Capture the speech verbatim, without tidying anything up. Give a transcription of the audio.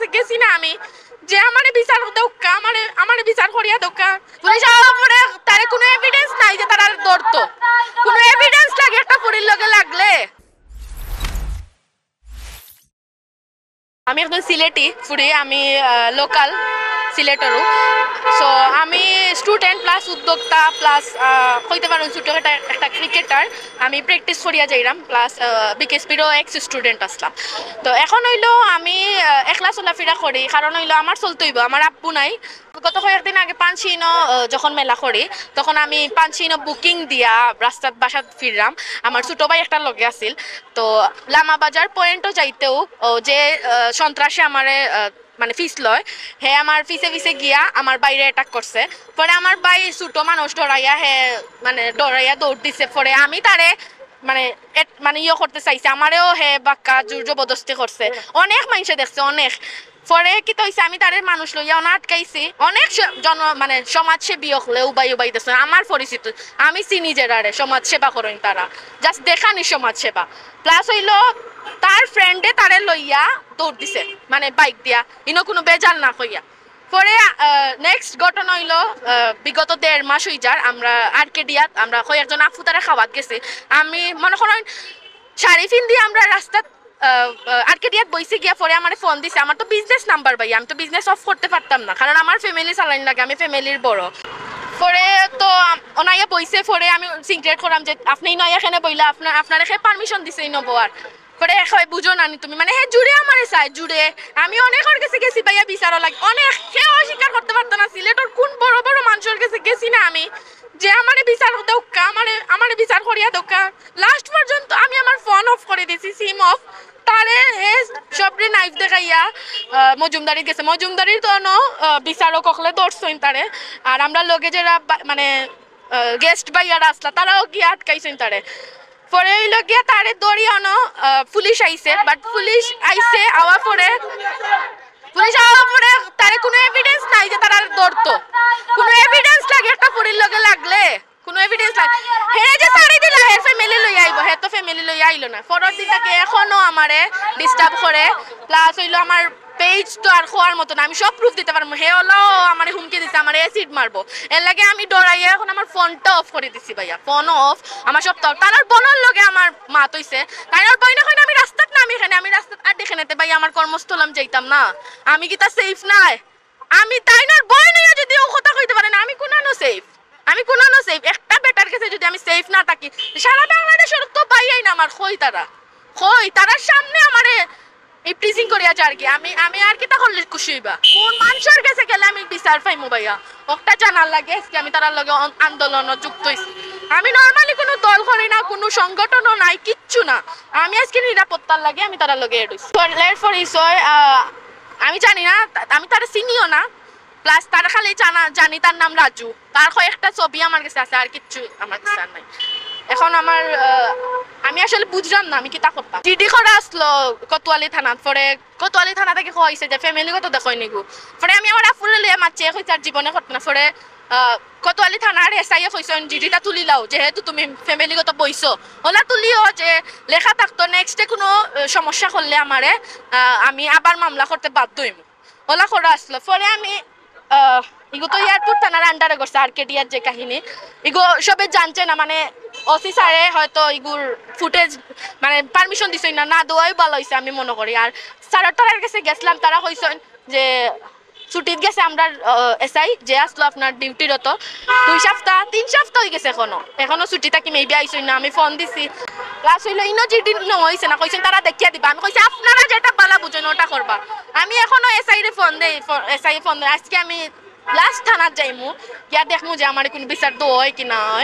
গেছি না আমি, যে আমারে বিচার দেউক্কা, আমারে, আমারে বিচার করিয়া দেউক্কা। পুলিশ আওয়ার পরে তারে কুনু এভিডেন্স নাই যে তারারে ধরতো, কুনু এভিডেন্স লাগে একটা ফুরির লগে লাগলে। আমি একজন সিলেটি ফুরি, আমি লোকাল সিলেটরও। সো আমি স্টুডেন্ট প্লাস উদ্যোক্তা প্লাস কইতে পারেন ছোটো একটা, একটা ক্রিকেটার। আমি প্র্যাকটিস করিয়া যাইরাম, প্লাস বিকেএসপিরও এক্স স্টুডেন্ট আসলাম। তো এখন অইলো আমি আহ, একলা চলাফিরা করি, কারণ অইলো আমার চলতে অইবো, আমার আব্বু নাই। গত কয়েকদিন আগে পানশিনো যখন মেলা করি, তখন আমি পানশিনো বুকিং দিয়া রাস্তাত বাসাত ফিরলাম। আমার ছোটো ভাই একটা লগে আছিল। তো লামা বাজার পয়েন্টও যাইতেও ও যে আহ, সন্ত্রাসে আমারে আহ, মানে ফিস লয়, হে আমার ফিসে ফিসে গিয়া আমার বাইরে অ্যাটাক করছে। পরে আমার ভাই ছোটো মানুষ ডরাইয়া হে মানে ডরাইয়া দৌড় দিছে। পরে আমি তারে মানে এট-, মানে ইয়ে করতে চাইছে, আমারেও হে বাক্কা জোর জবরদস্তি করছে। অনেক মাইনষে দেখছে, অনেক। পরে কিতা অইছে, আমি তারে মানুষ লইয়া অনা আটকাইছি। অনেক স-, জন মানে সমাজসেবী অকলে উবাই উবাই দেখছে, আমার পরিচিত, আমি চিনি যেরারে সমাজ সেবা করইন তারা, জাস্ট দেখানি সমাজ সেবা। প্লাস অইলো তার ফ্রেন্ডে তারে লইয়া দৌড় দিছে, মানে বাইক দিয়া, ইনো কুনু বেজাল না কইয়া। পরে নেক্সট ঘটনা অইলো আহ, বিগত দেড় মাস অই যার আমরা আর্কেডিয়াত আমরা কয়েকজন আফু তারা খাওয়াত গেছি। আমি মনে করইন শাড়ি ফিন্দি আমরা রাস্তাত আহ, আহ, আর্কেডিয়াত বইছি গিয়া, পরে আমারে ফোন দিছে। আমার তো বিজনেস নাম্বার ভাই, আমি তো বিজনেস অফ করতে পারতাম না, কারণ আমার ফ্যামিলি চালাইন লাগে, আমি ফ্যামিলির বড়। পরে তো আম- অনাইয়া বইছে, পরে আমি সিনক্রিয়েট করলাম যে আপনি নয় এখানে বইলা আপনার আপনারে কে পারমিশন দিছে ইনো বওয়ার। পরে কয় বুঝো না নি তুমি, মানে হে জুড়ে আমারে চায় জুড়ে। আমি অনেকর গেছে গেছি ভাইয়া বিচারও লাগে, অনেক কেউ অস্বীকার করতে পারতো না। সিলেটর কোন বড় বড় মানুষর গেছে গেছি না আমি, যে আমারে বিচার দেউক্কা, আমারে আমারে বিচার করিয়া দেউক্কা। লাস্ট পর্যন্ত আমি আমার ফোন অফ করে দিছি, সিম অফ। তারে হে সবরে নাইফ দেখাইয়া আহ, মজুমদারি গেছে। মজুমদারির তো অনো আহ, বিচারক অকলে ধরছইন তারে। আর আমরা লগে যেরা বা- মানে গেস্ট ভাইয়ারা আসলা, তারাও গিয়া আটকাইছইন তারে। পরে অইলো গিয়া তারে ধরি অনো আহ, পুলিশ আইছে, বাট পুলিশ আইছে আওয়ার পরে পুলিশ আওয়ার পরে তারে কুনু এভিডেন্স নাই যে তারারে ধরতো, কুনু এভিডেন্স লাগে একটা ফুরির লগে লাগলে, কুনু এভিডেন্স নাই। হে যে ছাড়ি দিলা, হে ফ্যামিলি লইয়া আইবো, হে তো ফ্যামিলি লইয়া আইলো না। পরের দিন থাকি এখনো আমারে ডিস্টার্ব করে, প্লাস অইলো আমার পেজ তো আর খোয়ার মতো না, আমি সব প্রুফ দিতে পারমু। হে অলাও আমারে হুমকি দিছে, আমারে অ্যাসিড মারবো। এর লাগি আমি ডরাইয়া এখন আমার ফোনটা অফ করে দিছি ভাইয়া, ফোন অফ। আমার সব তো তারার বোনর লগে আমার মাত অইছে, তাইনর বইনে কইন আমি রাস্তাত নামি কেনে, আমি রাস্তাত আড্ডি কেনে তে ভাইয়া, আমার কর্মস্থল আমি যাইতাম না, আমি কিতা সেফ নায়? আমি তাইনর বইন অইয়া যদি ও কথা কইতে পারে না, আমি কুনানো সেফ? আমি কুনানো সেফ? একটা বেটার গেছে যদি আমি সেফ না থাকি, সারা বাংলাদেশর তো ভাইয়াইন আমার, কই তারা? কই তারার সামনে আমারে ইপটিজিং করিয়া যার কি? আমি আমি আর কিতা করলে খুশি অইবা? কোন মানুষর গেছে গেলে আমি বিচার পাইমু ভাইয়া? একটা জানার লাগে আজকে আমি তারার লগে অন- আন্দোলনও যুক্ত অইছি। আমি নরমালি কুনু দল করি না, কুনু সংগঠনও নাই, কিচ্ছু না। আমি আজকে নিরাপত্তার লাগে আমি তারার লগে এড অইছি। লেট ফর ইস হয়, আহ, আমি জানি না, তা- আমি তারে চিনিও না। প্লাস তার খালি জানা জানি তার নাম রাজু, তার কয়েকটা ছবি আমার গেছে আছে, আর কিচ্ছু আমার গেছে আর নাই। এখন আমার আহ, আমি আসলে বুঝলাম না আমি কিতা করতাম। জিডি করা আসলো কোতোয়ালি থানাত, পরে কোতোয়ালি থানা থাকি কওয়া অইছে যে ফ্যামিলিগত দেখইন নিগু। পরে আমি আমার আফুরে লইয়া মাতছি, কইছে আর জীবনে করতো না। পরে আহ, কোতোয়ালি থানার এসআই এ কইছইন জিডিটা তুলি লাও, যেহেতু তুমি ফ্যামিলিগত বইছো, ওলা তুলিও যে লেখা থাকতো নেক্সটে কুনু আহ, সমস্যা করলে আমারে আহ, আমি আবার মামলা করতে বাধ্য অইমু। ওলা করা আসলো। পরে আমি আহ, ইগু তো এয়ারপোর্ট থানার আন্ডারে করছে, আর্কেডিয়ার যে কাহিনী, ইগু সবে জানছে না, মানে ওসি স্যারে হয়তো ইগুর ফুটেজ মানে পারমিশন দিছইন না, না দেওয়াই ভালো অইছে আমি মনে করি। আর স্যার তারার গেছে গেছিলাম, তারা কইছইন যে ছুটিত গেছে আমরা এসআই যে আসলো আপনার ডিউটিরত দুই সপ্তাহ তিন সপ্তাহ অই গেছে, এখনো এখনো ছুটি থাকি মেবি আইছইন না। আমি ফোন দিছি, প্লাস অইলো ইনো জিডি নো অইছে না, কইছইন তারা দেখিয়া দিবা। আমি কইছি আপনারা যেটা ভালা বুঝইন ওটা করবা। আমি এখনো এসআই রে ফোন দেই, এসআই ফোন দেই। আজকে আমি লাস্ট থানাত যাইমু, গিয়া দেখমু যে আমার কুনু বিচার দেওয়া অয় কি না অয়।